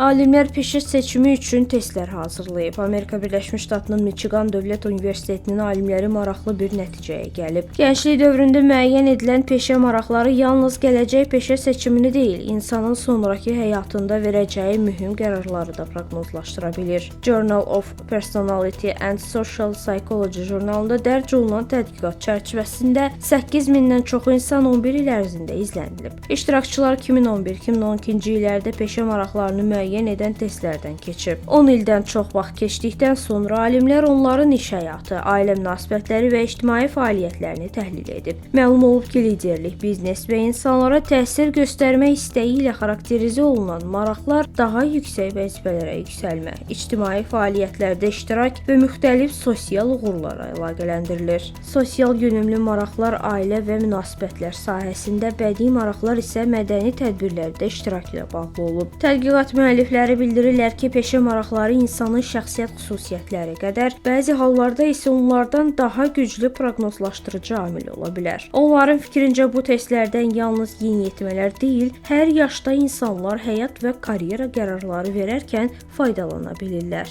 Alimlər peşə seçimi üçün testlər hazırlayıb. Amerika Birləşmiş Ştatının Michigan Dövlət Universitetinin alimləri maraqlı bir nəticəyə gəlib. Gənclik dövründə müəyyən edilən peşə maraqları yalnız gələcək peşə seçimini deyil, insanın sonrakı həyatında verəcəyi mühüm qərarları da proqnozlaşdıra bilir. Journal of Personality and Social Psychology jurnalında dərc olunan tədqiqat çərçivəsində 8000-dən çox insan 11 il ərzində izlənilib. İştirakçılar 2011-2012-ci illərdə peşə maraqlarını müəyyən edən testlərdən keçib. 10 ildən çox vaxt keçdikdən sonra alimlər onların iş həyatı, ailə münasibətləri və ictimai fəaliyyətlərini təhlil edib. Məlum olub ki, liderlik, biznes və insanlara təsir göstərmək istəyi ilə xarakterizə olunan maraqlar daha yüksək vəzifələrə yüksəlmə, ictimai fəaliyyətlərdə iştirak və müxtəlif sosial uğurlara əlaqələndirilir. Sosial yönümlü maraqlar ailə və münasibətlər sahəsində, bədii maraqlar isə mədəni tədbirlərdə iştirak ilə bağlı olub. Tədqiqat müəllifləri bildirirlər ki, peşə maraqları insanın şəxsiyyət xüsusiyyətləri qədər, bəzi hallarda isə onlardan daha güclü proqnozlaşdırıcı amil ola bilər. Onların fikrincə, bu testlərdən yalnız yeniyetmələr deyil, hər yaşda insanlar həyat və karyera qərarları verərkən faydalana bilirlər.